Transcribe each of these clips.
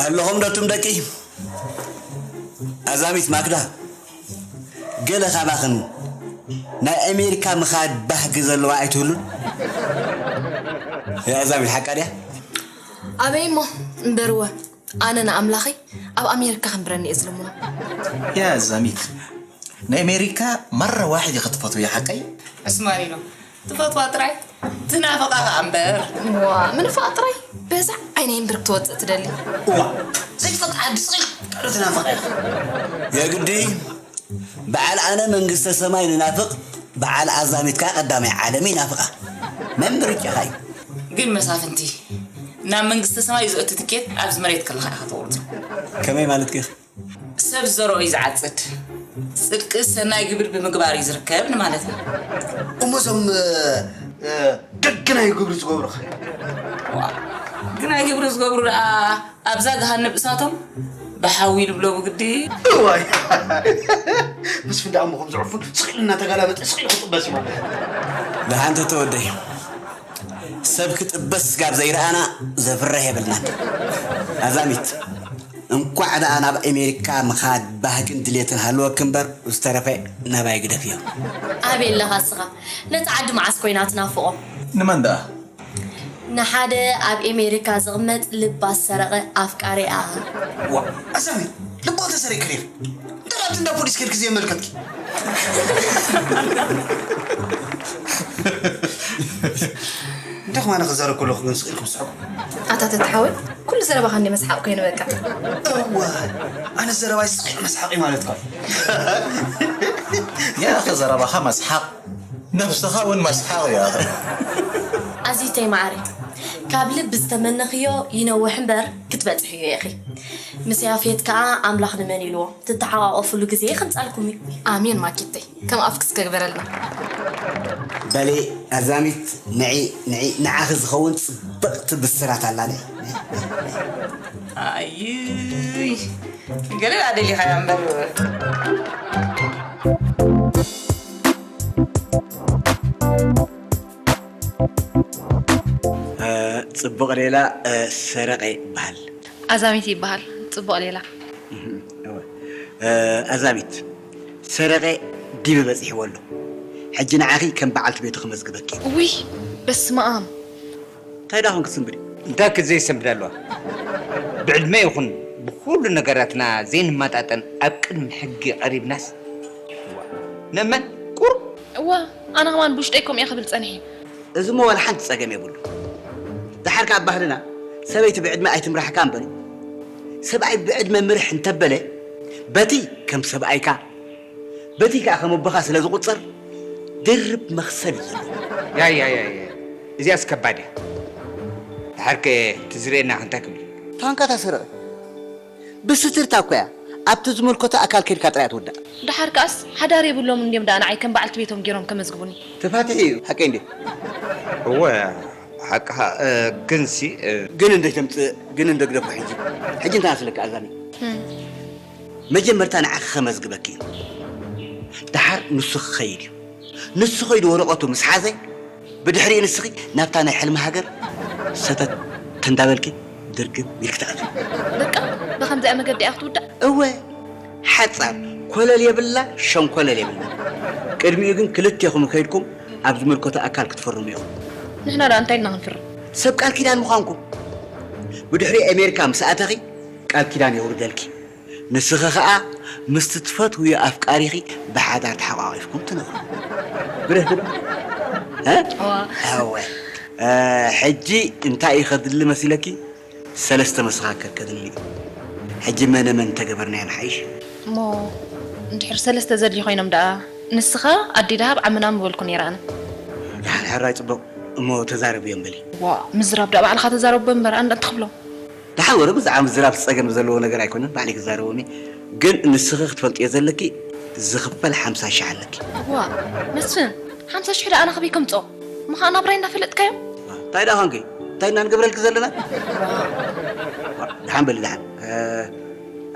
ኣለኹም ዶ እቱም ደቂ? ኣዛሚት ማክዳ፣ ገለ ካባኽን ናይ ኣሜሪካ ምኻድ ባህጊ ዘለዋ ኣይትህሉን? ያ ኣዛሚት፣ ሓቃ ድያ? ኣበይ እሞ እምበርወ፣ ኣነ ንኣምላኸይ ኣብ ኣሜሪካ ከንብረኒ እየ ዝልምኖ። ያ ኣዛሚት፣ ንኣሜሪካ መረ ዋሒድ ኢኺ ትፈትውያ ሓቀይ? ኣስማሪኖ፣ ትፈትዋ ጥራይ ትናፍቓ ኸኣ እምበር። ዋ፣ ምንፋቕ ጥራይ በዛ ዓይነይ እምበር ክትወጽእ ትደሊ። እዋ፣ ዘይትፈልጥ ዓዲ ስቕ ኢልካ ዶ ትናፍቕ ኢኻ? የግዲ በዓል ኣነ መንግስተ ሰማይ ንናፍቕ፣ በዓል ኣዛሚት ከኣ ቀዳማይ ዓለም ይናፍቓ። መን ምርጫኻ እዩ? ግን መሳፍንቲ፣ ናብ መንግስተ ሰማይ ዘእቱ ትኬት ኣብዚ መሬት ከለኻ ኢኻ ተቑርጾ። ከመይ ማለትኪ ኢኺ? ሰብ ዝዘርኦ እዩ ዝዓጽድ። ጽድቂ ሰናይ ግብሪ ብምግባር እዩ ዝርከብ ንማለት እዩ። እሞ እዞም፣ እ፣ እ፣ ደገናይ ግብሪ ዝገብሩኸ? ዋ፣ ግናይ ግብሪ ዝገብሩ ደኣ ኣብዛ ገሃነብ እሳቶም ብሓዊ ንብሎ ብግዲ። እዋይ። መስፍን ደኣ እሞ ከም ዝዕፉን ስቕ ኢሉ እናተገላበጠ ስቕ ኢሉ ክጥበስ እዩ ማለት እዩ። ደሓን ተተወደይ። ሰብ ክጥበስ ስጋብ ዘይረኣና ዘፍርሕ የብልናን። ኣዛሚት፣ እንኳዕ ደኣ ናብ ኣሜሪካ ምኻድ ባህግን ድሌትን ሃለወኪ እምበር፣ ዝተረፈ ናባይ ግደፍዮ። ኣበይ ኣለኻ እስኻ? ነቲ ዓዲ መዓስ ኮይና ትናፍቖ? ንመን ደኣ? ንሓደ ኣብ ኤሜሪካ ዝቕመጥ ልባ ዝሰረቐ ኣፍቃሪኣ። ዋ፣ ኣዛሚ፣ ልባ ተሰሪቕኪ ዲኺ? እንተ ናብቲ እንዳ ፖሊስ ከድኪ ዘየመልከትኪ? እንታይ ከማን ክዛረብ ከለኹ ግን ስቕ ኢልኩም ትስሕቁ? ኣታ ተትሓወይ፣ ኩሉ ዘረባኻ እንዲ መስሓቕ ኮይኑ በቃ። እወ፣ ኣነ ዘረባይ ስቕ ኢሉ መስሓቕ እዩ ማለት እኮ። ያኸ ዘረባኻ መስሓቕ፣ ነብስኻ እውን መስሓቕ እዩ ኣኸ። ኣዚተይ መዓረይ፣ ካብ ልቢ ዝተመነኽዮ ይነውሕ እምበር ክትበጽሕዮ ኢኺ። ምስ ያፌት ከኣ ኣምላኽ ንመን ኢልዎ ትተሓቋቆፍሉ ግዜ ከምጻልኩም እዩ። ኣሜን ማኪተይ፣ ከም ኣፍኪ እስከ ግበረልና። በሊ ኣዛሚት፣ ንዒ፣ ንዒ፣ ንዓኺ ዝኸውን ጽብቕቲ ብስራት ኣላ፣ ንዒ። ኣይይ፣ ገለ ደኣ ደሊኻያ እምበር። እ፣ ጽቡቕ ሌላ፣ እ፣ ሰረቐ ይበሃል። ኣዛሚት ይበሃል። ጽቡቕ ሌላ። እህ፣ እወ። እ፣ ኣዛሚት፣ ሰረቐ ዲበ በጺሕዎ ኣሎ። ሕጂ ንዓኺ ከም በዓልቲ ቤቱ ክመዝግበኪ። ውይ፣ በስመ ኣብ። እንታይ ደኣ ኮንኪ ትስንብዲ? እንታይ ክትዘይሰንብድ ኣለዋ? ብዕድመ ይኹን ብኹሉ ነገራትና ዘይንመጣጠን ኣብ ቅድሚ ሕጊ ቀሪብናስ? ነመን ቁሩብ? እዋ፣ ኣነ ከማን ብውሽጠይ ከምኡ እየ ክብል ጸኒሐ። እዚ እሞ ዋላ ሓንቲ ጸገም የብሉ። ደሓር ከኣ ኣብ ባህልና ሰበይቲ ብዕድመ ኣይትምራሕካ እምበሪ፣ ሰብኣይ ብዕድመ ምርሕ እንተበለ በቲ ከም ሰብኣይካ በቲ ከኣ ከም ኣቦኻ ስለ ዝቑጸር፣ ድርብ መኽሰብ እዩ ዘለዎ። ያይ፣ ያይ፣ ያይ፣ ያይ። እዚኣስ ከባድ እያ። ድሓርከ እቲ ዝርእየና እንታይ ክብል እዩ? ታንካ ታሰረቐ። ብስትርታ እኮ እያ። ኣብቲ ዝምልከቶ ኣካል ከይድካ ጥራይ ትውዳእ። ደሓር ከኣስ ሓዳር የብሎም እንድዮም ደኣ ንዓይ ከም በዓልቲ ቤቶም ገይሮም ከመዝግቡኒ። ተፋቲሑ እዩ፣ ሓቀይ እንድዩ። እወ ሓቅኻ፣ ግንሲ። ግን እንደ ተምጽእ ግን እንደ ግደፎ ሕጂ። ሕጂ እንታይ ኣስለካ ኣዛኒ? መጀመርታ ንዓኺ ከመዝግበኪ እዩ። ደሓር ንሱ ክኸይድ እዩ። ንሱ ኸይዱ ወረቐቱ ምስ ሓዘ፣ ብድሕሪኡ ንስኺ ናብታ ናይ ሕልሚ ሃገር ሰተት እንዳበልኪ ድርግም ኢልኪ ትኣትዊ። በቃ ብኸምዚኣ መገዲ እያ ክትውዳእ? እወ፣ ሓጻር ኮለል የብላ ሸንኮለል የብላ። ቅድሚኡ ግን ክልቴኹም ከይድኩም ኣብ ዝምልከቶ ኣካል ክትፍርሙ ኢኹም። ንሕና ደኣ እንታይ ኢልና ክንፍርም? ሰብ ቃል ኪዳን ምዃንኩም። ብድሕሪኡ ኣሜሪካ ምስ ኣተኺ ቃል ኪዳን የውርደልኪ። ንስኺ ኸኣ ምስቲ ትፈትውዮ ኣፍቃሪኺ ብሓዳር ተሓቋቒፍኩም ትነብሩ። ብርህ ድሮ? እ? እዋ። እወ። እ፣ ሕጂ እንታይ እዩ ከድሊ መሲለኪ? ሰለስተ መሰኻክር ከድሊ እዩ። ሕጂ መነ መን እንተገበርናዮ ንሓይሽ? እሞ እንድሕር ሰለስተ ዘድልዩ ኮይኖም ደኣ ንስኻ ኣዲ ደሃብ ዓምና ምበልኩ ነይረ ኣነ። ደሓን ሕራይ ጽቡቕ። እሞ ተዛረብዮም በሊ። ዋ፣ ምዝራብ ደኣ ባዕልኻ ተዛረቦ እምበር ኣንዳ እንታይ ክብሎም? ደሓን ወረ ብዛዕባ ምዝራብ ጸገም ዘለዎ ነገር ኣይኮነን፣ ባዕለይ ክዛረቦም እየ። ግን ንስኺ ክትፈልጥዮ ዘለኪ ዝኽፈል ሓምሳ ሽሕ ኣለኪ። ዋእ መስፍን፣ ሓምሳ ሽሕ ደኣ ኣነ ካበይ ከምጽኦ? እሞ ኸኣ ናብራይ እንዳፈለጥካዮ? እንታይ ደኣ ኾንኪ? እንታይ ኢና ንገብረልኪ ዘለና? ዋእ ደሓን በሊ ደሓን።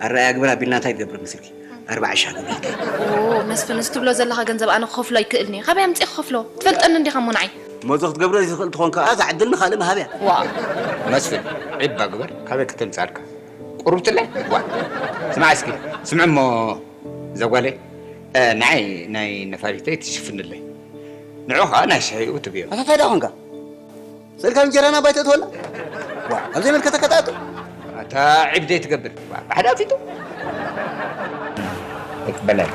ኣረኣያ ግበር ኣቢልና እንታይ ትገብር መሲልኪ? ኣርባዓ ሽሕ ክብለኪ። ኦ መስፍን፣ እዚ ትብሎ ዘለኻ ገንዘብ ኣነ ክኸፍሎ ኣይክእልን እየ። ካበይ ኣምጺኤ ክኸፍሎ? ትፈልጠኒ እንዲኻ እሞ ንዓይ። እሞ እዚ ክትገብሮ ዘይትኽእል ትኾን ከኣ እዛ ዕድል ንኻልእ ምሃብ እያ። ዋእ። መስፍን፣ ዒባ ግበር፣ ካበይ ከተምጽኣልካ? ቁሩብ ትለ? ዋእ። ስማዕ እስኪ፣ ስምዒ እሞ እዛ ጓለይ፣ ንዓይ ናይ ነፋሪተይ ትሽፍንለይ። ንዑ ኸኣ ናይ ሻሂኡ ትብዮ። ኣታ እንታይ ደኣ ኾንካ? ስእልካ እንጀራና ባይተ እትወላ? ዋ፣ ኣብ ዘይመልከተካ ተኣቱ። ኣታ ዒብ ዘይትገብር። ዋ፣ ብሓደ ኣፊጡ። ኣይትበላኒ።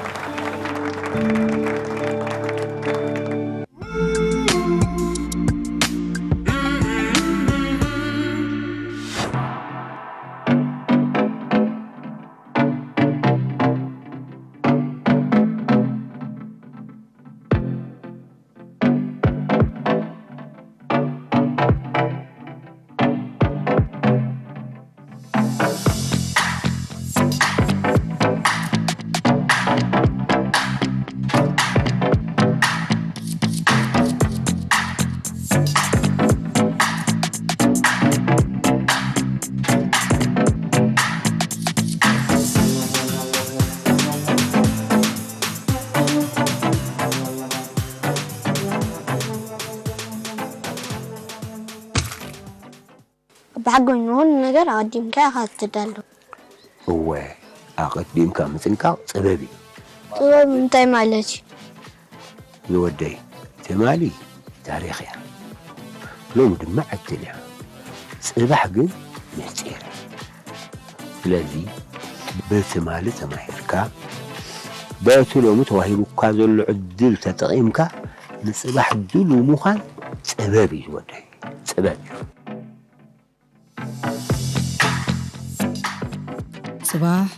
ብሓቂ ኮይኑ ንኹሉ ነገር ኣቐዲምካ ኢኻ ትዳሎ። እወ፣ ኣቐዲምካ ምጥንቃቕ ጥበብ እዩ። ጥበብ እንታይ ማለት እዩ? ዝወደይ፣ ትማሊ ታሪኽ እያ፣ ሎሚ ድማ ዕድል እያ። ጽባሕ ግን ምስጢር እዩ። ስለዚ፣ ብትማሊ ተማሂርካ፣ በቲ ሎሚ ተዋሂቡካ ዘሎ ዕድል ተጠቒምካ፣ ንጽባሕ ድሉው ምዃን ጥበብ እዩ ዝወደይ። ጥበብ እዩ። ጽባሕ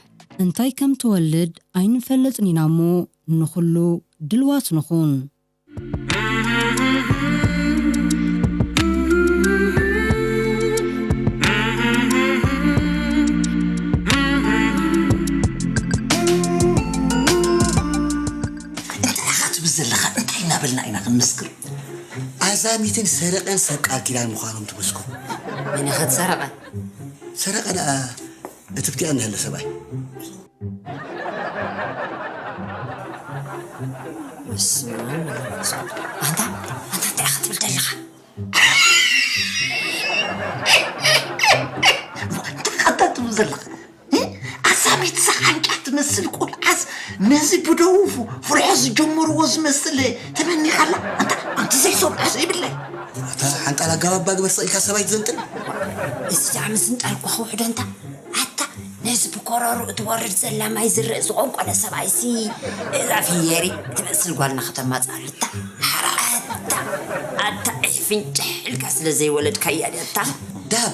እንታይ ከም ትወልድ ኣይንፈልጥን ኢና እሞ ንኹሉ ድልዋት ንኹን። እንታይ ኢኻ ትብል ዘለኻ? እንታይ እናበልና ኢና ክንምስክር? ኣዛሚትን ሰረቐን ሰብ ቃል ኪዳን ምዃኖም ትመስክሩ። መን ኢኸ እቲ ሰረቐ? ሰረቐ ደኣ እቲ ብቲኣ እንሀለ ሰብኣይ። በስመ ኣብ ወመንፈስ ቅዱስ። ኣንታ ኣንታ እንታይ ኢኻ ትብል ዘለኻ? እንታይ ኢኻ ትብል ዘለኻ? ኣዛሚት እዛ ዓንጫ ትመስል ቆልዓስ ነዚ ብደዉ ፍርሖ ዝጀመርዎ ዝመስል ተመኒኻላ? ኣንታ ኣንቲ ዘይሰምዖ ዘይብለይ። ኣታ ሓንጣል ኣጋባባ ግበር ስቕ ኢልካ ሰብኣይ ትዘንጥል። እዚ ደኣ ምዝንጣል እኳ ክውሕዶ እንታ ኣታ ነዚ ብኮረርኡ ትወርድ ዘላ ማይ ዝርእ ዝቖንቆነ ሰብኣይሲ እዛ ፍየሪ ትመስል ጓልና ከተማጽኣሉ እታ ኣታ ኣታ ዒፍ ፍንጭሕ ኢልካ ስለ ዘይወለድካያ ድያ እታ ዳብ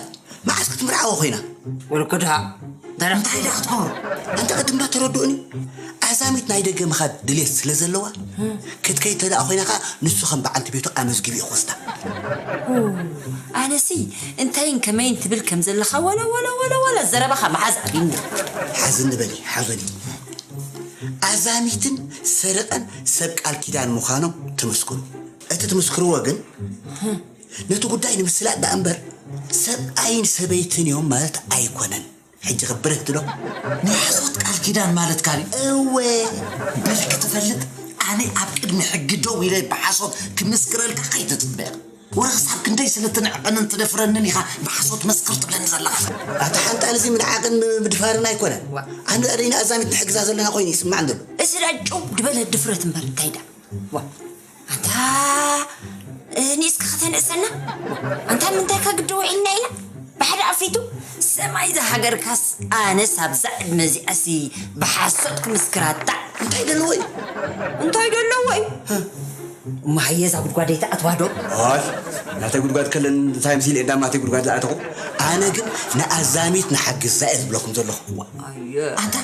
መዓስ ክትምርዓዎ ኮይና? ወልኮ ድሃ እንታይ ደኣ ክትገብሩ? ኣንታ ቅድም ዶ ተረድኡኒ? ኣዛሚት ናይ ደገ ምኻድ ድሌት ስለ ዘለዋ፣ ክትከይድ ተደኣ ኮይና ከኣ ንሱ ከም በዓልቲ ቤቱ ኣመዝጊቡ እዩ ክወስዳ። ኡ፣ ኣነሲ እንታይን ከመይን ትብል ከም ዘለኻ ወላ፣ ወላ፣ ወላ፣ ወላ ዘረባኻ መሓዝ ኣብዩኒ። ሓዝኒ በሊ፣ ሓበኒ። ኣዛሚትን ሰረቐን ሰብ ቃል ኪዳን ምዃኖም ትምስክሩ። እቲ ትምስክርዎ ግን፣ ነቲ ጉዳይ ንምስላጥ ደኣ እምበር፣ ሰብኣይን ሰበይትን እዮም ማለት ኣይኮነን። ሕጂ ክብርህ ትብሎ። ናይ ሓሶት ቃል ኪዳን ማለት ካሊ? እወ። በል ክትፈልጥ፣ ኣነ ኣብ ቅድሚ ሕጊ ደው ኢለ ብሓሶት ክምስክረልካ ከይትጽበ። ወረ ክሳብ ክንደይ ስለ ትንዕቐንን ትደፍረንን ኢኻ ብሓሶት መስክር ትብለኒ ዘለኻ? ኣታ ሓንጣል፣ እዚ ምንዓቕን ምድፋርን ኣይኮነን። ዋ። ኣነ ኣደይ ንኣዛሚት ንሕግዛ ዘለና ኮይኑ ይስማዕ እንድሎ። እዚ ደኣ ጭው ድበለ ድፍረት እምበር እንታይ ደኣ? ዋ። ኣንታ፣ እ፣ ንእስኪ ከተንእሰና? ኣንታ ምንታይ ከ ግዲ ውዒልና ኢና? ብሓደ ኣፊቱ ሰማይ ዝሃገርካስ ኣነስ ኣብዛ ዕድመ እዚኣሲ ብሓሶት ክምስክራታ። እንታይ ደለዎ እዩ? እንታይ ደለዎ እዩ? እሞ ሃየ እዛ ጉድጓደይ ትኣትዋ ዶ? ኣይ፣ ናተይ ጉድጓድ ከለን እንታይ ምስ ኢለ እንዳም ናተይ ጉድጓድ ዝኣተኹ? ኣነ ግን ንኣዛሚት ንሓግዛ እየ ዝብለኩም ዘለኹ። ኣየ። ኣንታ፣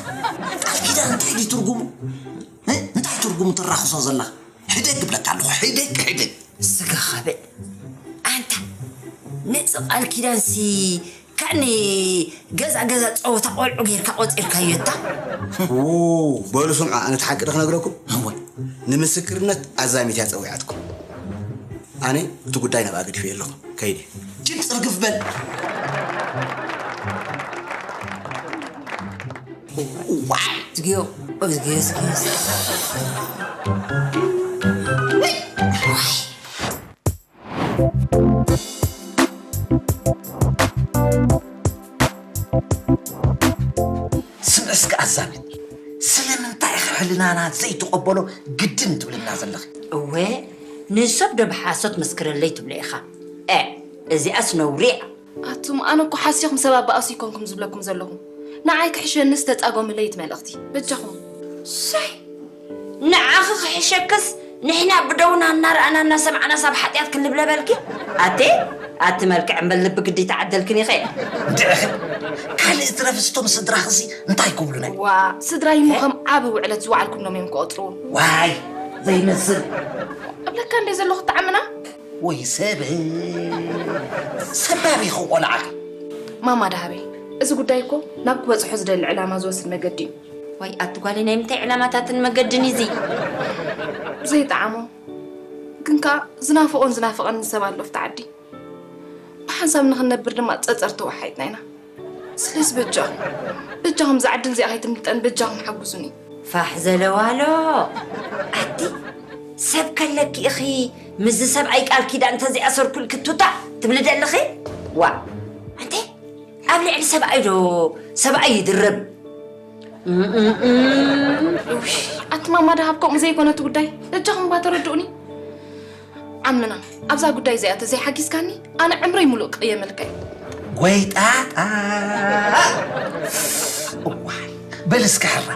ቃል ኪዳን እንታይ ድዩ ትርጉሙ? እ? እንታይ ትርጉሙ ትራኽሶ ዘለኻ? ሕደግ እብለካ ኣለኹ፣ ሕደግ፣ ሕደግ። ስጋኻ ብዕ። ኣንታ፣ ነዚ ቃል ኪዳንሲ፣ ከኒ ገዛ ገዛ ጸወታ ቆልዑ ጌርካ ቆጺርካዮ እታ? ኡ፣ በሉ ስምዑ፣ ኣነ እቲ ሓቂ ዶ ክነግረኩም? እወ። ንምስክርነት ኣዛሚት እያ ጸዊዓትኩም። ኣነ እቲ ጉዳይ ናብኣ ገዲፈዮ ኣለኹ። ከይደ። ጅብ ጽርግፍ በል። ዋይ! እዝግዮ፣ እዝግዮ፣ እዝግዮ። ስምዒ እስከ ኣዛሚት፣ ስለምንታይ ኢኺ ሕልናና ዘይትቐበሎ ግድን ትብልና ዘለኺ? እወ፣ ንሰብ ዶ ብሓሶት መስክረለይ ትብሎ ኢኻ? እ፣ እዚኣስ ነውሪ እያ። ኣቱም፣ ኣነ እኮ ሓሲኹም ሰብ ኣባእሱ ኣይኮንኩም ዝብለኩም ዘለኹ። ንዓይ ክሕሸንስ ተጻጎምለይ እቲ መልእኽቲ። በጃኹም። ሰይ! ንዓኺ ክሕሸክስ፣ ንሕና ብደውና እናረኣና እናሰማዕናስ ኣብ ሓጢኣት ክንልብለበልኪ? ኣቴ፣ ኣቲ መልክዕ እምበል ልቢ ግዲ ተዓደልክን ኢኸ። እንድዒኺ፣ ካልእ ትረፍስ እቶም ስድራኽሲ እንታይ ክብሉና እዮም? ዋ፣ ስድራይ እሞ ከም ዓቢ ውዕለት ዝወዓልኩሎም እዮም ክቖጽርዎ። ዋይ፣ ዘይመስል። እብለካ እንደ ዘለኹ ትዓምና? ወይ ሰብ፣ ሰባብ ኢኺ ቆልዓኺ። ማማ ደሃበይ፣ እዚ ጉዳይ እኮ ናብ ክበጽሖ ዝደሊ ዕላማ ዝወስድ መገዲ እዩ። ዋይ፣ ኣቲ ጓለይ፣ ናይ ምንታይ ዕላማታትን መገድን እዩ እዚ? ዘይጠዓሞ፣ ግን ከኣ ዝናፍቖን ዝናፍቐንን ሰብ ኣሎ ኣብቲ ዓዲ። ብሓንሳብ ንኽንነብር ድማ ጸጸርቲ ወሓይጥና ኢና። ስለዚ በጃኹም፣ በጃኹም እዛ ዕድል እዚኣ ከይትምልጠን በጃኹም ሓግዙኒ። ፋሕ ዘለዋሎ፣ ኣቲ ሰብ ከለኪ ኢኺ ምስዚ ሰብኣይ ቃል ኪዳን እንተዘይኣሰርኩልኪ ቱታ ትብሊ ደለኺ? ዋ፣ ኣንተ ኣብ ልዕሊ ሰብኣይ ዶ ሰብኣይ ይድርብ? እም፣ እም፣ እም። ውይ፣ ኣቲ ማማ ደሃብ ከምኡ ዘይኮነ እቲ ጉዳይ። በጃኹም እባ ተረድኡኒ። ዓምና፣ ኣብዛ ጉዳይ እዚኣ ተዘይሓጊዝካኒ፣ ኣነ ዕምረይ ሙሉእ ክቕየመልካ እዩ። ጎይጣጣ! እዋይ፣ በል እስከ ሕራ።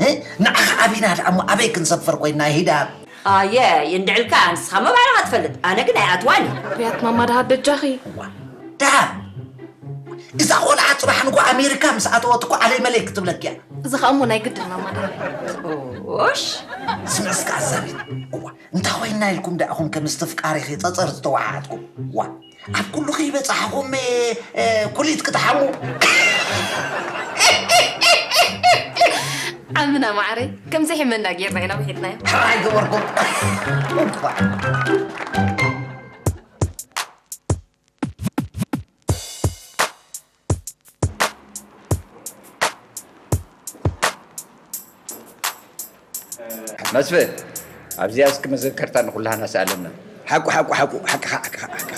እ? ንዓኻ ኣቢና ደኣ እሞ ኣበይ ክንሰፍር ኮይንና ሂዳብ? ኣየ፣ የንድዕልካ፣ ንስኻ እሞ ባዕልኻ ትፈልጥ። ኣነ ግን ኣይኣትዋን እዩ። ውያት ማማ ደሃብ በጃኺ። እዋ፣ ደሃብ! እዛ ቆልዓ ጽባሕ ንጎ ኣሜሪካ ምስ ኣተወት እኮ ዓለይ መለይ ክትብለኪ እያ። እዚ ኸኣ እሞ ናይ ግድን ማማ ደሃብ። ኦሽ! ስምዒ እስከ ኣዛሚት። እዋ፣ እንታይ ኮይንና ኢልኩም ደኣኹም ከም ምስትፍቃር ኢኺ ጸጸር ዝተወሓሓጥኩም? ዋ፣ ኣብ ኩሉ ከይበጻሕኹም፣ እ፣ እ፣ ኩሊት ክትሓሙ? ዓምና ማዕረይ፣ ከም ዘይሕመና ጌርና ኢና ውሒጥናዮ። ሕራይ ገበርኩም። እዋ። መስፍን፣ ኣብዚኣ እስኪ መዘከርታ ንኹላህና ስኣለና። ሓቁ፣ ሓቁ፣ ሓቁ፣ ሓቅኻ፣ ሓቅኻ፣ ሓቅኻ።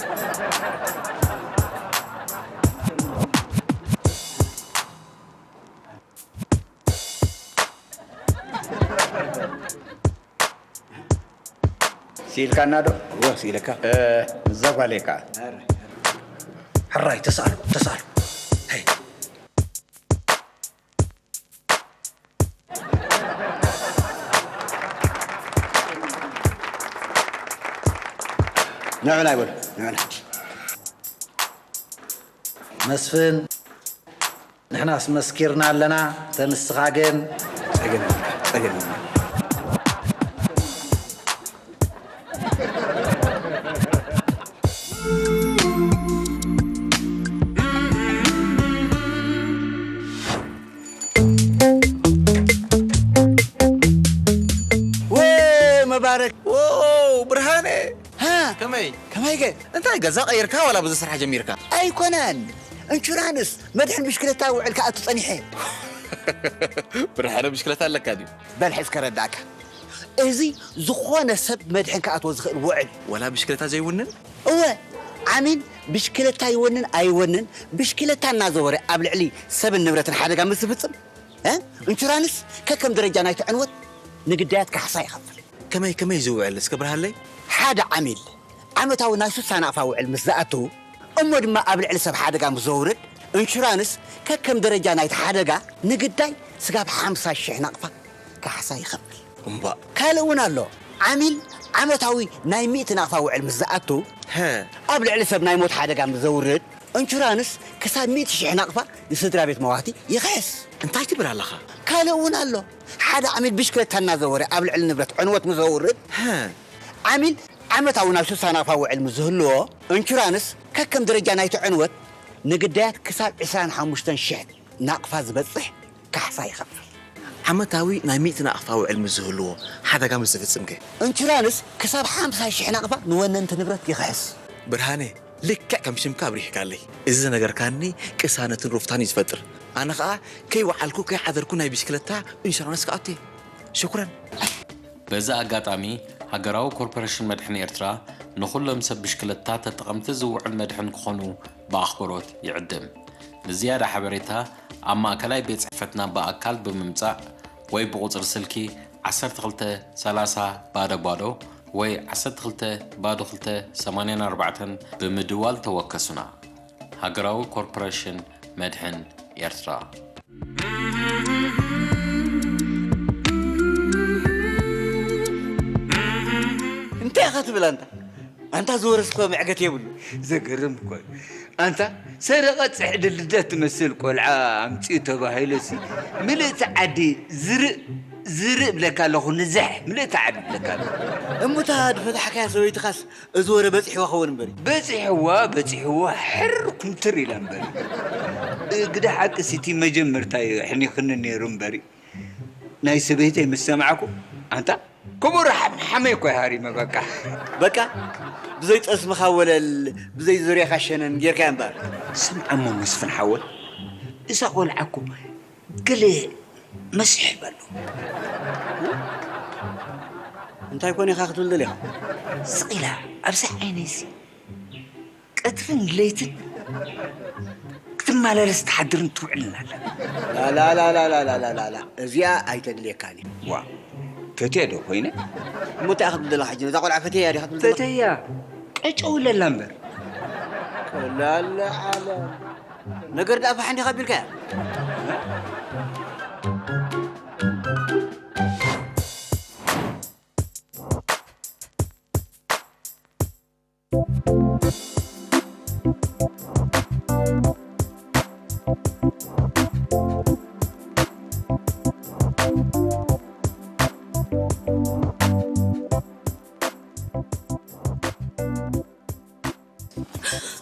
ስኢልካና ዶ? እወ፣ ስኢለካ። እ፣ እዛ ጓለይ ከኣ። ሕራይ፣ ተሳኣሉ፣ ተሳኣሉ። ሄይ። ንዑና ይበሉ፣ ንዑና። መስፍን። ንሕናስ መስኪርና ኣለና፣ ተንስኻ ግን ጸገም የብልካ፣ ጸገም የብልካ። ወ መባረክ። ዎ፣ ብርሃነ። ሃ? ከመይ? ከመይ ገ? እንታይ ገዛ ቀይርካ ዋላ ብዙ ስራሕ ጀሚርካ? ኣይኮነን። ኢንሹራንስ መድሕን ብሽክለታ ውዕል ክኣቱ ጸኒሐ። ብርሃነ ብሽክለታ ኣለካ ድዩ? በል ሕዝ ከረዳእካ። እዚ ዝኾነ ሰብ መድሕን ክኣትዎ ዝኽእል ውዕል። ዋላ ብሽክለታ ዘይውንን? እወ፣ ዓሚል ብሽክለታ ይወንን ኣይወንን፣ ብሽክለታ እናዘወረ ኣብ ልዕሊ ሰብን ንብረትን ሓደጋ ምስ ዝፍጽም፣ እ? ኢንሹራንስ ከከም ደረጃ ናይቲ ዕንወት ንግዳያት ካሕሳ ይኸፍል። ከመይ፣ ከመይ ዝውዕል እስከ ብርሃለይ? ሓደ ዓሚል ዓመታዊ ናይ ሱሳ ናቕፋ ውዕል ምስ ዝኣቱ፣ እሞ ድማ ኣብ ልዕሊ ሰብ ሓደጋ ምስ ዘውርድ፣ ኢንሹራንስ ከከም ደረጃ ናይቲ ሓደጋ ንግዳይ ስጋብ ሓምሳ ሽሕ ናቕፋ ካሕሳ ይኸፍል። እምባእ። ካልእ እውን ኣሎ። ዓሚል ዓመታዊ ናይ ሚእቲ ናቕፋ ውዕል ምስ ዝኣቱ፣ ሀ። ኣብ ልዕሊ ሰብ ናይ ሞት ሓደጋ ምስ ዘውርድ፣ ኢንሹራንስ ክሳብ ሚእቲ ሽሕ ናቕፋ ንስድራ ቤት መዋቲ ይኽሕስ። እንታይ ትብል ኣለኻ? ካልእ እውን ኣሎ። ሓደ ዓሚል ብሽክለታ እናዘወረ ኣብ ልዕሊ ንብረት ዕንወት ምስ ዘውርድ፣ ሀ። ዓሚል ዓመታዊ ናይ ሱሳ ናቕፋ ውዕል ምስ ዝህልዎ፣ ኢንሹራንስ ከከም ደረጃ ናይቲ ዕንወት ንግዳያት ክሳብ ዕስራን ሓሙሽተን ሽሕ ናቕፋ ዝበጽሕ ካሕሳ ይኸፍል። ዓመታዊ ናይ ሚእቲ ናቕፋ ውዕል ምስ ዝህልዎ፣ ሓደጋ ምስ ዝፍጽም ከ? ኢንሹራንስ ክሳብ ሓምሳ ሽሕ ናቕፋ ንወነንቲ ንብረት ይኽሕስ። ብርሃነ፣ ልክዕ ከም ሽምካ ኣብሪህካለይ። እዚ ዝነገርካኒ ቅሳነትን ሩፍታን እዩ ዝፈጥር። ኣነ ኸኣ ከይወዓልኩ ከይሓደርኩ ናይ ብሽክለታ ኢንሹራንስ ክኣቱ እየ። ሽኩረን። በዚ ኣጋጣሚ፣ ሃገራዊ ኮርፖሬሽን መድሕን ኤርትራ ንኹሎም ሰብ ብሽክለታ ተጠቐምቲ ዝውዕል መድሕን ክኾኑ ብኣኽብሮት ይዕድም። ንዝያዳ ሓበሬታ፣ ኣብ ማእከላይ ቤት ጽሕፈትና ብኣካል ብምምጻእ ወይ ብቑጽሪ ስልኪ ዓሰርተ ክልተ ሰላሳ ባዶ ባዶ ወይ ዓሰርተ ክልተ ባዶ ክልተ ሰማንያን ኣርባዕተን ብምድዋል ተወከሱና። ሃገራዊ ኮርፖሬሽን መድሕን ኤርትራ። እንታይ ኢኻ ትብል ኣንታ? ኣንታ ዝወረስኮ መዕገት የብሉ። ዘገርም እኮ እዩ። ኣንታ ሰረቐ ጽሕዲ ልደት ትመስል ቆልዓ ኣምጺኡ ተባሂሉሲ ምልእቲ ዓዲ ዝርእ ዝርእ እብለካ ኣለኹ፣ ንዝሕ ምልእቲ ዓዲ እብለካ ኣለኹ። እሙታ ድፈታሕካያ ሰበይትኻስ እዚ ወረ በጺሕዋ ክኸውን እምበሪ። በጺሕዋ፣ በጺሕዋ፣ ሕር ኩምትር ኢላ እምበሪ። ግደ ሓቂ ሲቲ መጀመርታ እዩ ኣሕኒኽኒ ነይሩ እምበሪ። ናይ ሰበይተይ ምስ ሰማዕኩ፣ ኣንታ ክቡር ሓም-፣ ሓመይ እኮ እዩ ሃሪመ፣ በቃ። በቃ፣ ብዘይ ጠስምኻ ወለል፣ ብዘይ ዙርያኻ ሸነን ጌርካያ እምበር። ስምዓሞ መስፍን ሓወይ፣ እዛ ቆልዓ እኮ ገለ መስሕብ ኣለዎ። እንታይ ኮን ኢኻ ክትብል ደሊኻ? ስቕ ኢላ፣ ኣብዚ ዓይነይሲ ቀትርን ለይትን ክትመላለስ ትሓድርን ትውዕልን ኣላ። ላላላላላላላላ፣ እዚኣ ኣይተድልየካን እያ። ዋ፣ ፈትያ ዶ ኮይነ? እሞ እንታይ ክትብል ዘለኻ ሕጂ? ነዛ ቆልዓ ፈትያ እያ ዲኻ ትብል ዘለኻ? ፈተያ፣ ቀጨውለላ እምበር። ላላ ዓለም። ነገር ደኣ ፋሕ እንዲኻ ኣቢልካያ?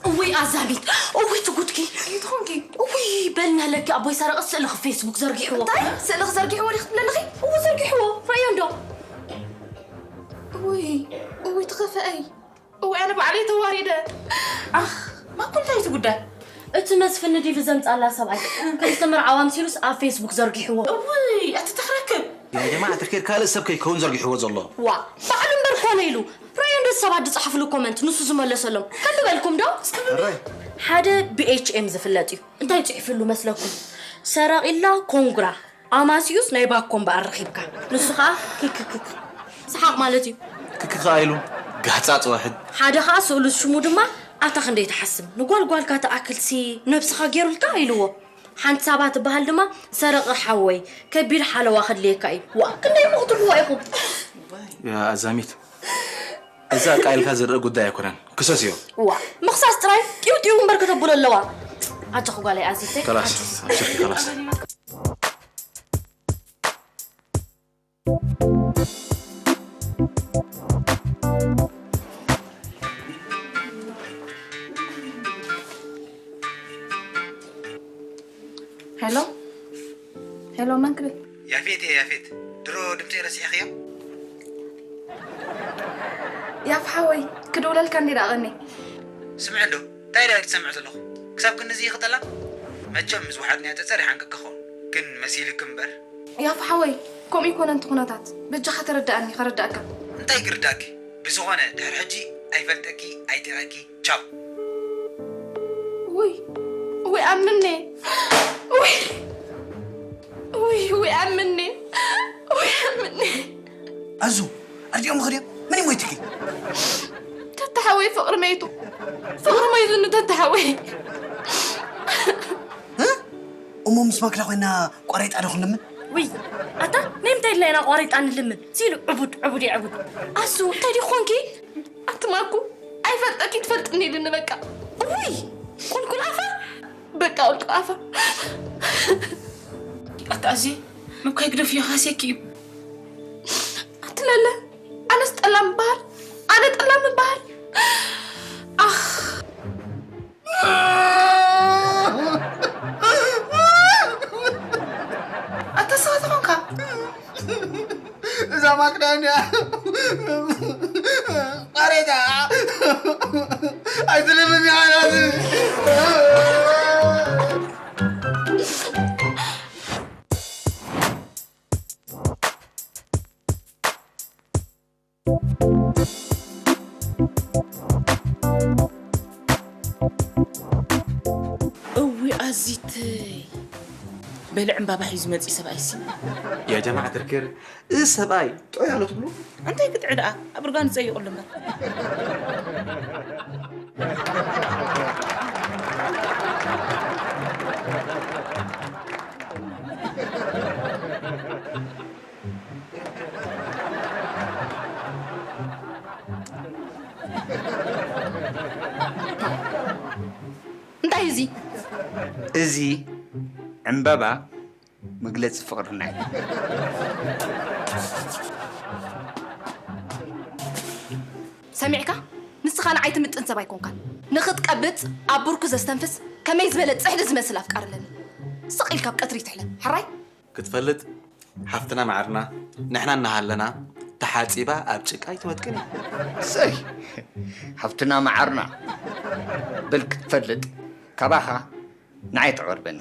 እውይ ኣዛሚት፣ እውይ ትጉድኪ። እንታይ ትኾንኪ? እውይ በልና ለኪ ኣቦይ ሰረቐ ስእልኺ ፌስቡክ ዘርጊሕዎ። እንታይ? ስእልኺ ዘርጊሕዎ ዲኺ ትብሊ ኣለኺ? እዎ ዘርጊሕዎ። ረእዮ እንዶ። እውይ፣ እውይ ትኸፍአይ። እውይ ኣነ ባዕለይ ተዋሪደ። ኣኽ፣ ማኩ እንታይ እዩ እቲ ጉዳይ? እቲ መስፍን ንዲቪ ዘምጻላ ሰብኣይ ክልተ መርዓዊ ኣምሲሉስ ኣብ ፌስቡክ ዘርጊሕዎ። እውይ፣ ኣቲ ተኽረክብ። ያ ጀማዓ፣ ተፍኪር ካልእ ሰብ ከይከውን ዘርጊሕዎ ዘሎ። ዋ፣ ባዕሉ እምበር ኮነ ኢሉ። ረእዮ እንዶ ሰባት ዝጸሓፍሉ ኮመንት ንሱ ዝመለሰሎም። ከንብበልኩም ዶ? ሕራይ። ሓደ ቢ ኤች ኤም ዝፍለጥ እዩ። እንታይ ጽሒፍሉ መስለኩም? ሰረቒላ ኮንግራ፣ ኣማሲዩስ ናይ ባኮ እምበኣር ረኺብካ። ንሱ ኸኣ ክክክክ። ሰሓቕ ማለት እዩ። ክክ ኸኣ ኢሉ ጋሕጻጽ ዋሕድ። ሓደ ኸኣ ስእሉ ሽሙ ድማ ኣታ ክንደይ ትሓስም። ንጓል ጓልካ ትኣክልሲ ነብስኻ ገይሩልካ ኢልዎ። ሓንቲ ሳባ ትበሃል ድማ ሰረቐ ሓወይ ከቢድ ሓለዋ ከድልየካ እዩ። ዋ፣ ክንደይ እሞ ክትብልዎ ኢኹም? ያ ኣዛሚት፣ እዛ ቃ ኢልካ ዝርእ ጉዳይ ኣይኮነን። ክሰስዮ። ዋ፣ ምኽሳስ ጥራይ ጢው ጢው እምበር ከተብሎ ኣለዋ። ኣጆኺ ጓለይ ኣዚተይ። خلاص ኣጆኺ خلاص ሄሎ ሄሎ፣ መን ክብል? ያፌት እየ ያፌት። ድሮ ድምፀይ ረሲዕኽዮ? ያፍ ሓወይ፣ ክድውለልካ እንዲ ደኣ ቀኒ። ስምዒ እንዶ እንታይ ኢለ ትሰምዕ ዘለኹ? ክሳብ ክንድዚ ይኽጠላ? መቸም ምስ ወሓድናዮ ተፀሪሓ እንክከኸውን ግን መሲልክ እምበር። ያፍ ሓወይ፣ ከምኡ ይኮነ እንት ኩነታት። በጃኻ ተረድኣኒ፣ ከረድኣካ። እንታይ ክርዳእኪ? ብዝኾነ ድሕሪ ሕጂ ኣይፈልጠኪ ኣይጢቐኪ። ቻው። ውይ ውይ ኣምኔ ውይ ውይ ውይ ኣምኔ ውይ ኣምኔ ኣዙ ኣርዲኦም ኽድዮም መን ይሞይትኪ ተተሓወይ ፍቕሪ መይቱ ፍቕሪ መይቱ ንተተሓወይ እሞ ምስ ማክዳ ኮይና ቋሬጣ ዶ ክንልምን ውይ ኣታ ናይ ምንታይ ኢልና ኢና ቋሬጣ ንልምን ሲሉ ዕቡድ ዕቡድ የዕቡድ ኣሱ እንታይ ዲ ኮንኪ ኣቲ ማኩ ኣይፈልጠኪ ትፈልጥኒ ኢሉኒ በቃ ውይ ቁልቁል ኣፋ በቃ ቁልቁል ኣፋ ኣታ ኣዜ ምብካይ ግደፍዮ ካሴኪ እዩ ኣቲ ለለ ኣነስ ጠላም ምበሃል ኣነ ጠላም ምበሃል ኣኽ ኣታ ሰባት ኾንካ እዛ ማክዳ እንዲያ ቃሬታ ኣይትልምን ያናት እዊ ኣዚተይ በሊ ዕምባባ ሒዙ መፂ ሰብኣይሲ يا جماعة الخير እዚ ሰብኣይ ጥዑይ ኣሎ ትብሉ እንታይ ክትዕ ደኣ ኣብ እርጋኑ ፀይቑሉ እምበር እንታይ እዩ እዚ እዚ ዕምበባ መግለፂ ፍቕርና እዩ። ሰሚዕካ ንስኻ ንዓይ ትምጥን ሰብ ኣይኮንካን ንኽትቀብፅ ኣብ ብርኩ ዘስተንፍስ ከመይ ዝበለ ፅሕዲ ዝመስል ኣፍቃር ኣለኒ ስቕ ኢልካ ኣብ ቀትሪ ትሕለም ሕራይ ክትፈልጥ ሓፍትና ማዕርና ንሕና እናሃለና ተሓፂባ ኣብ ጭቃ ኣይትወድቅን እያ። ሰይ ሓፍትና መዓርና በል ክትፈልጥ ካባኻ ንዓይ ትቐርበኒ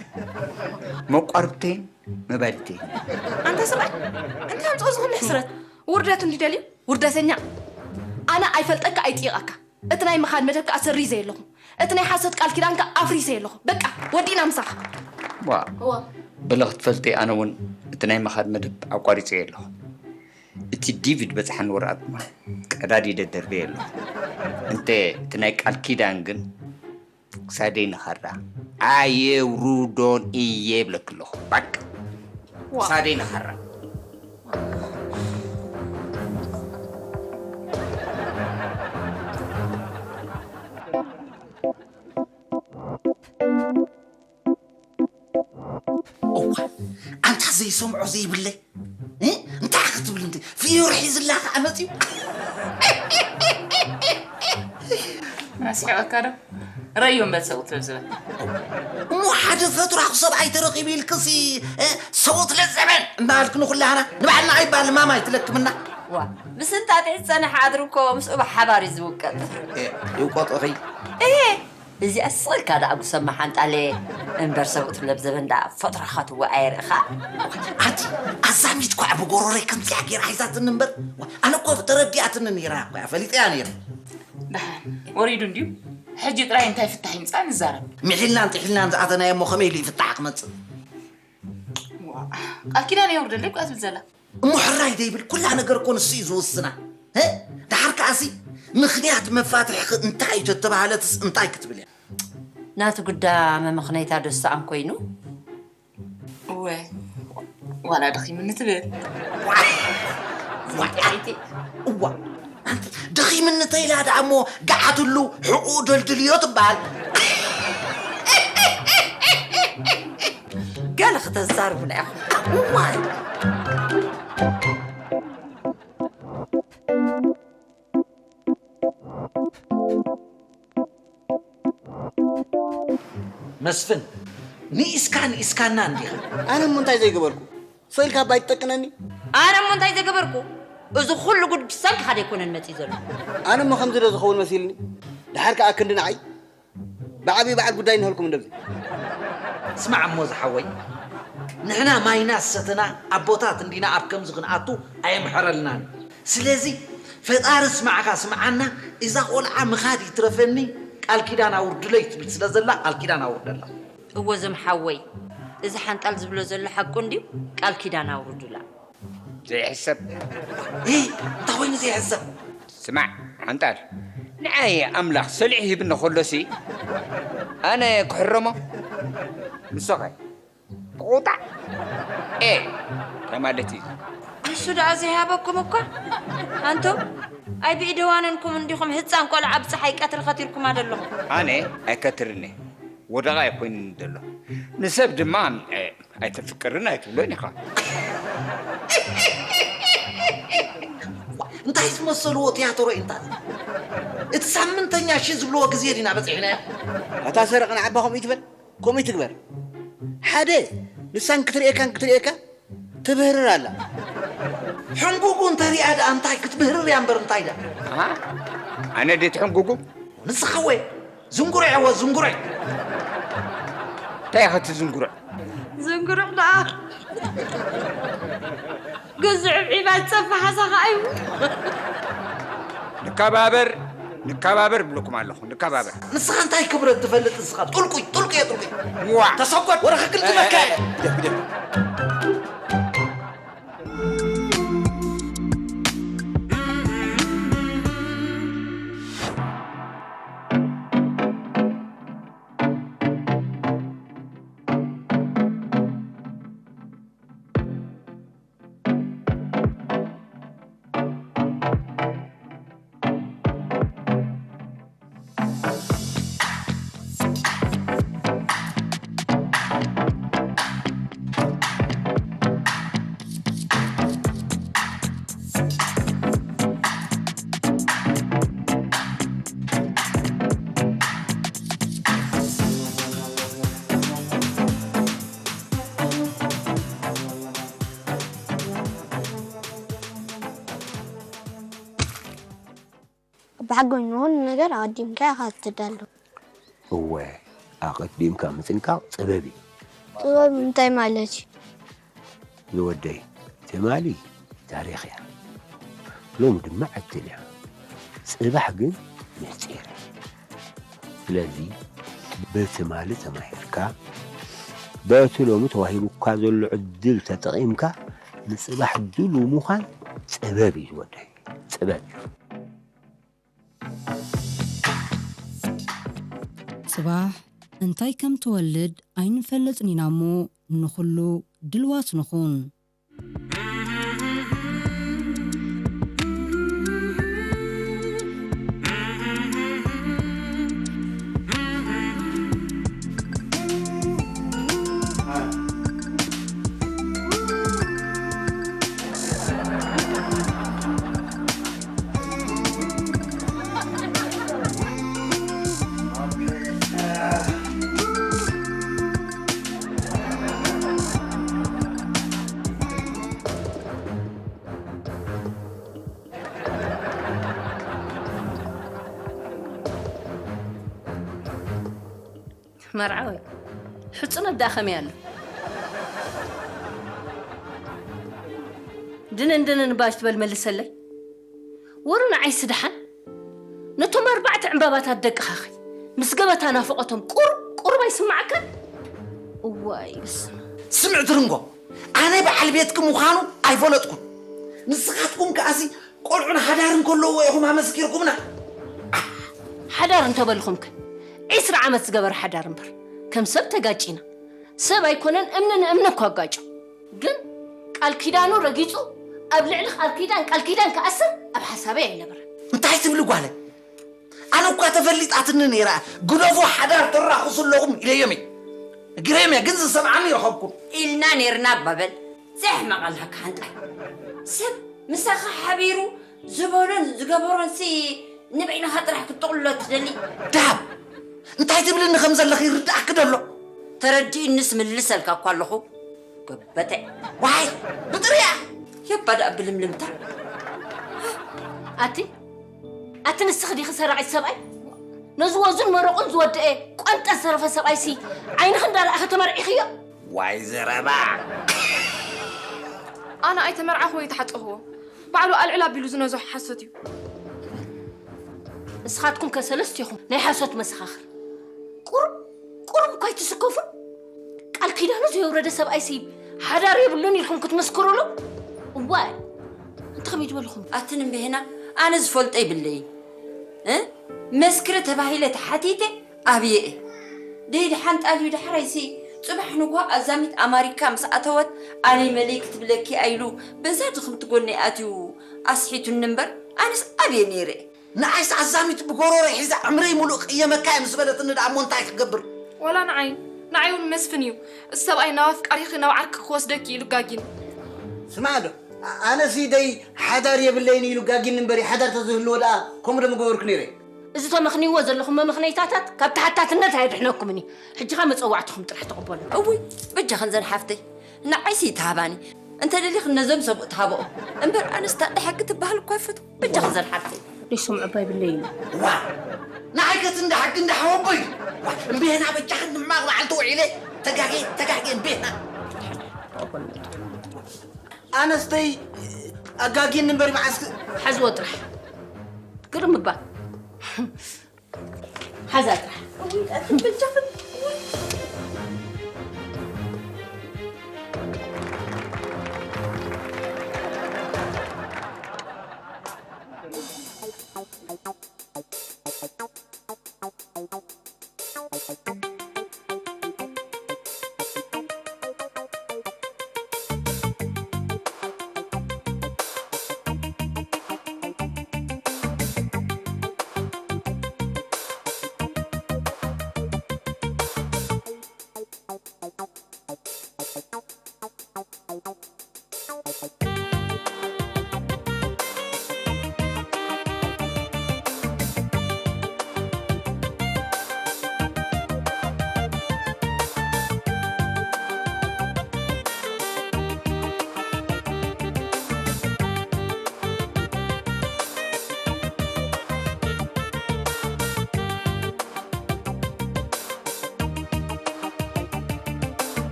መቋርብተይን መባልተይን ኣንታ ሰብኣይ እንታይ ኣምፅኦ ዝኹሉ ሕስረት ውርደት እንዲ ደልዩ ውርደተኛ ኣነ ኣይፈልጠካ ኣይጥይቐካ እቲ ናይ ምኻድ መደብ ከዓ ሰሪዘ የለኹ እቲ ናይ ሓሶት ቃል ኪዳን ከዓ ኣፍሪሰ የለኹ በቃ ወዲእና ምሳኻ ዋ በለ ክትፈልጢ ኣነ እውን እቲ ናይ ምኻድ መደብ ኣቋሪፀ የለኹ እቲ ዲቪድ በፅሓኒ ወረቐት ድማ ቀዳዲደ ደርበ የለኹ እንተ እቲ ናይ ቃል ኪዳን ግን ክሳደይ ንኸራ ኣየውርዶን እየ ይብለኪ ኣለኹ ባቅ ክሳደይ ንኸራ እዋ ኣንታ ዘይሰምዖ ዘይብለይ እንታይ ክትብል እንት ፍዮር ሒዝላ ከዓ መፅዩ ኣስሒቐካ ዶ ረዮ እምበር ሰብኡት ለብዘበን እሞ ሓደ ፈትራኹ ሰብኣይ ተረኺቡ ኢልክሲ ሰብኡት ለዘበን እናበልክ ንኩላህና ንባዕልና ኣይባል ማማ ኣይትለክምና ዋ ምስ እንጣጢዕ ዝፀንሕ ዓድሪ እኮ ምስኡ ብሓባር እዩ ዝውቀጥ ይውቀጦኺ እየ እዚኣ ስቕልካ ደኣ ጉሰማ ሓንጣለ እምበር ሰብኡት ለብዘበን ደኣ ፈጥራኻ ትወ ኣየርእኻ ኣንቲ ኣዛሚት ኳዕ ብጎሮረይ ከምዚኣ ገይራ ሒዛትኒ እምበር ኣነ እኮ ተረዲኣትኒ ነይራ እኮ እያ ፈሊጠያ ነይረ ደሓን ወሪዱ እንድዩ ሕጂ ጥራይ እንታይ ፍታሕ ይምፃእ ንዛረብ ሚሒልናን ጥሒልናን ዝኣተናዮ እሞ ከመይ ኢሉ ይፍታሕ ክመፅእ ቃል ኪዳን የውርደለይ ኳ ትብል ዘላ እሞ ሕራይ ዘይብል ኩላ ነገር እኮ ንሱ እዩ ዝውስና እ? ድሓር ከኣሲ ምኽንያት መፋትሕኺ እንታይ እዩ ተተባሃለትስ እንታይ ክትብል እያ ናቲ ጉዳ መመኽነይታ ዶ ሰኣን ኮይኑ እወ ዋላ ደኺምኒ ትብል እዋ ደኺምኒ ተይላ ደኣ እሞ ገዓትሉ ሕቑኡ ደልድልዮ ትበሃል ከተዛርቡና ኢኹም። እዋይ! መስፍን፣ ንኢስካ ንኢስካና እንዲኻ። ኣነ እሞ እንታይ ዘይገበርኩ? ሰው ኢልካ ኣባይ ትጠቅነኒ? ኣነ እሞ እንታይ ዘይገበርኩ? እዚ ኩሉ ጉድ ብሰንክኻ ደይኮነን መጺእ ዘሎ። ኣነ እሞ ከምዚ ዶ ዝኸውን መሲልኒ? ደሓር ከኣ ክንዲ ንዓይ ብዓብዪ በዓል ጉዳይ እንሀልኩም እንደዚ። ስማዕ እሞ ዝሓወይ፣ ንሕና ማይና ዝሰተና ኣቦታት እንዲና ኣብ ከምዚ ክንኣቱ ኣየምሐረልናን። ስለዚ ፈጣሪ ስማዕካ ስምዓና፣ እዛ ቆልዓ ምኻድ ይትረፈኒ ቃል ኪዳን ኣውርድለይ ትብል ስለ ዘላ ቃል ኪዳን ኣውርደላ። እወ ዘም ሓወይ፣ እዚ ሓንጣል ዝብሎ ዘሎ ሓቁ እንድዩ፣ ቃል ኪዳን ኣውርዱላ። ዘይሕሰብ። እ፣ እንታይ ኮይኑ ዘይሕሰብ? ስማዕ ሓንጣል፣ ንዓይ ኣምላኽ ሰሊዕ ሂብኒ ከሎሲ ኣነ ክሕረሞ ንሶኸ ቁጣዕ ኤ እንታይ ማለት እዩ? ንሱ ደኣ ዘይሃበኩም እኳ ኣንቱም ኣይ ብኢደዋነንኩም እንዲኹም ህፃን ቆልዓ ኣብ ፀሓይ ቀትሪ ከቲርኩማ ዘለኹም። ኣነ ኣይከትርኒ ወደቓ ኣይኮይንን ዘሎ ንሰብ ድማ እ፣ ኣይተፍቅርን ኣይትብሎን ኢኻ። እንታይ ዝመሰልዎ ቲያትሮ እዩ እንታ እቲ ሳምንተኛ ሺ ዝብልዎ ግዜ ዲና በፂሕናዮ። ኣታ ሰረቕ ንዓባ ከምኡ ይትበል። ከምኡ ትግበር። ሓደ ንሳን ክትርእየካን ክትርእየካ ትብህርር ኣላ። ሕንጉጉ እንተሪኣ ደኣ እንታይ ክትብህርር እያ እምበር እንታይ ደኣ? ኣሃ፣ ኣነ ድየ ትሕንጉጉ? ንስኻ ወይ ዝንጉርዕ እወ ዝንጉርዕ። እንታይ ኢኻ እቲ ዝንጉርዕ? ዝንጉርዕ ደኣ። ግዙዕ ዒባ ዝጸፋ ሓሳኻ እዩ። ንከባበር፣ ንከባበር እብለኩም ኣለኹ፣ ንከባበር። ንስኻ እንታይ ክብረት ትፈልጥ ንስኻ? ጥልቁይ፣ ጥልቁይ እየ ጥልቁይ። ዋ። ተሰጎድ፣ ወረ ክግልጥመካ እየ። ግደፍ፣ ግደፍ። ብሓጎኝ ንኹሉ ነገር ኣቐዲምካ ኢኻ ትዳሎ። እወ፣ ኣቐዲምካ ምጥንቃቕ ጥበብ እዩ። ጥበብ እንታይ ማለት እዩ? ዝወደይ፣ ትማሊ ታሪኽ እያ። ሎሚ ድማ ዕድል እያ። ጽባሕ ግን ምስጢር እዩ። ስለዚ፣ በትማሊ ተማሂርካ፣ በቲ ሎሚ ተዋሂቡካ ዘሎ ዕድል ተጠቒምካ፣ ንጽባሕ ድሉው ምዃን ጥበብ እዩ ዝወደይ። ጥበብ እዩ። ጽባሕ እንታይ ከም ትወልድ ኣይንፈልጥን ኢና እሞ፣ ንኹሉ ድልዋት ንኹን። መርዓዊ፣ ሕጹነት ደኣ ከመይ ኣሎ? ድንን ድንን እባ ኣይትበል መልሰለይ። ወሩ ንዓይሲ ደሓን። ነቶም ኣርባዕተ ዕምባባታት ደቅኻኸ ምስ ገበታ ናፍቖቶም ቁሩብ ቁሩብ ኣይስምዓካን? እዋይ በስመ ስምዕ ትርንጎ፣ ኣነ በዓል ቤትኪ ምዃኑ ኣይፈለጥኩን። ንስኻትኩም ከኣሲ ቆልዑን ሓዳርን ከለዎ ኢኹም ኣመስኪርኩምና። ሓዳር እንተበልኹምከ ዒስራ ዓመት ዝገበረ ሓዳር እምበር ከም ሰብ ተጋጪና። ሰብ ኣይኮነን እምኒ ንእምኒ እኳ ኣጋጩ። ግን ቃል ኪዳኑ ረጊጹ ኣብ ልዕሊ ቃል ኪዳን ቃል ኪዳን ክኣስር ኣብ ሓሳበይ ኣይነበረን። እንታይ ትብሊ ጓለ? ኣነ እኳ ተፈሊጣትኒ ነይራ፣ ግደፎ ሓዳር ተራኽሱ ኣለኹም ኢለዮም እየ። ግሬምያ ግን ዝሰምዓኒ ይረኸብኩም። ኢልና ነይርና ኣባበል። ዘሕመቐልካ ሓንጣ። ሰብ ምሳኻ ሓቢሩ ዝበሎን ዝገበሮንሲ ንበይንኻ ጥራሕ ክትጥቕልሎ ትደሊ። ደሃብ፣ እንታይ ትብልኒ ከም ዘለኺ ይርድኣኪ ደሎ? ተረዲኡንስ ምልሰልካ እኳ ኣለኹ። ጎበጠ። ዋይ፣ ብጥርያ። የባዳእ ብልምልምታ። ኣቲ ኣቲ ንስኺ ዲኺ ሰራቒት ሰብኣይ? ነዚ ወዙን መረቑን ዝወደአ ቆንጠ ዝተረፈ ሰብኣይሲ ዓይንኺ እንዳረኣኸ ተመርዒኽዮ? ዋይ ዘረባ። ኣነ ኣይተመርዓኹ ወይ ተሓፀኽዎ። ባዕሉ ኣልዕል ኣቢሉ ዝነዞ ሓሶት እዩ። ንስኻትኩም ከሰለስቲኹም ናይ ሓሶት መሰኻኽር። ቁሩብ ቁሩብ እኳ ኣይትስከፉን? ቃል ኪዳኑ ዘየውረደ ሰብኣይሲ ሓዳር የብሉን ኢልኩም ክትምስክሩሉ? እዋይ፣ እንተ ከመይ ዝበልኹም? ኣትን እምብህና ኣነ ዝፈልጦ ይብለይን። እ? መስክሪ ተባሂለ ተሓቲተ ኣብየ እየ። ደይ ድሓን ጣልዩ ዳሕራይሲ ጽባሕ ንግሆ ኣዛሚት ኣማሪካ ምስ ኣተወት ኣሊ መሊ ክትብለኪ ኣኢሉ በዛ ድኽምቲ ጎነይ ኣትዩ ኣስሒቱኒ እምበር ኣነስ ኣብየ ነይረ። ንዓይስ ኣዛሚት ብጎሮሮ ሒዛ ዕምረይ ሙሉእ ቅየመካ እየ ምስ በለትኒ ደኣ እሞ እንታይ ክገብር? ዋላ ንዓይ ንዓይ እውን መስፍን እዩ። እዚ ሰብኣይ ናብ ኣፍቃሪኺ ናብ ዓርኪ ክወስደኪ ኢሉ ጋጊን። ስማዕ ዶ ኣነሲ ደይ ሓዳር የብለይን ኢሉ ጋጊን እምበር ሓዳር ተዝህልዎ ደኣ ከምኡ ዶ ምገበርኩ ነይረ። እዚ ተመኽንይዎ ዘለኹም መመኽነይታታት ካብ ተሓታትነት ኣየድሕነኩምን እዩ። ሕጂ ኸ መጸዋዕትኹም ጥራሕ ተቐበሉ። እውይ በጃኽን ዘን ሓፍተይ ንዓይሲ ይትሃባኒ እንተ ደሊኽን ነዞም ሰብኡት ሃብኦም እምበር ኣነስ እታ እንዳ ሕጊ ትበሃል እኳ ኣይፈትዎ በጃኽን ዘን ሓፍተይ። ደይ ሰምዑ እባ ይብለይን። ዋ ንዓይ ከስ እንዳ ሕጊ እንዳ ሓወቦይ እምብሄና በጃኽን ንሕማቕ መዓልቲ ውዒለ ተጋግየ ተጋግየ እምብሄና ኣነስተይ ኣጋጊን እምበር መዓስ ሓዝዎ ጥራሕ ግርም እባ ሓዛ ጥራሕ